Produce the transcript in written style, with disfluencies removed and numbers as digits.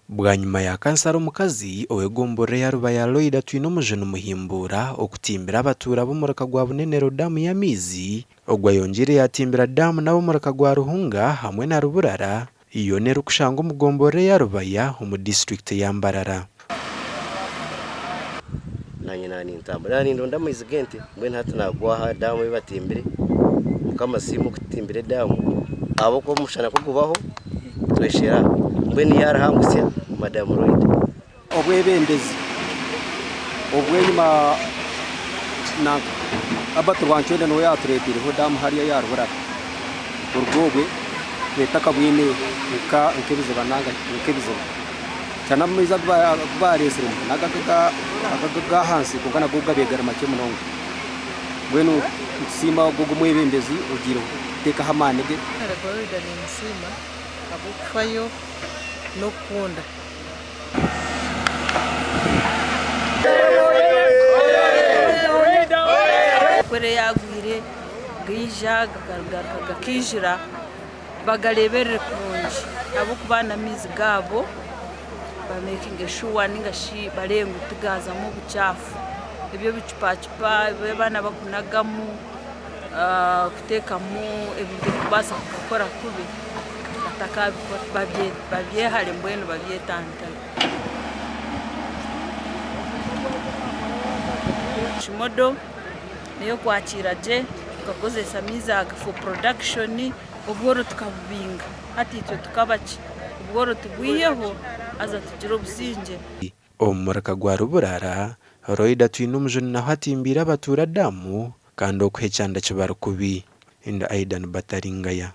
Bwanyima ya kansara omukazi ow'egomborora eya Rubaya Loyda Twinomujuni Muhimbuura okutimbira abatuura b'omuraka gwa Bunenero daamu y'amaizi, ogwo ayongyeire yaatimbira daamu n'ab'omuraka gwa Ruhunga hamwe na Ruburara yoona erikushangwa omu gomborora eya Rubaya omu disiturikiti eya Mbarara. Naanye naanintambura nindonda amaizi g'ente mbwenu hati naagwa aha daamu ei batimbire. Mukama asiimwe okututimbira edaamu ahabw'okuba omushana ku gubaho tweshera mbwenu yaarihangutsya Madamu Loida. Obwebembezi obw'enyima nanka Albert Rwancwenda niwe yaatureeteireho daamu hariya eya Ruhurara. Kuruga obwe twetakabwine nk'ebiziba nanga nk'ebizibu. Kyana amaizi agu baareetsiremu n'ago ag'ahansi kwonka nago gabaire gari makye munonga. Mbwenu nitusiima ogwo omwebembezi ogiireho kuteekaho amaani ge. Loida nimusiima ahabw'okufayo n'okukunda. Enjura eyagwire gaija gagaruka gakaijura bagareberere kurungi ahabw'okuba n'amaizi gaabo bamekinge shuwa ningashi bareebe ngu tigazamu obukyafu ebi ebicupacupa ebi abaana bakunagamu kuteekamu ebintu ebirikubaasa kukora kubi batakabikora babyehare mbwenu babyetantare. Kimodo n'ey'okwakiira gye tukakozesa amaizi aga for production obworo tukabubinga hati itwe tukaba ki? Obworo tubwiheho haza tugire obusingye. Omu muraka gwa Ruburara, Loida Twinomujuni naho atimbiire abatuura daamu kandi okuha ekyanda kibari kubi. Ndi Aidan Bataringaya.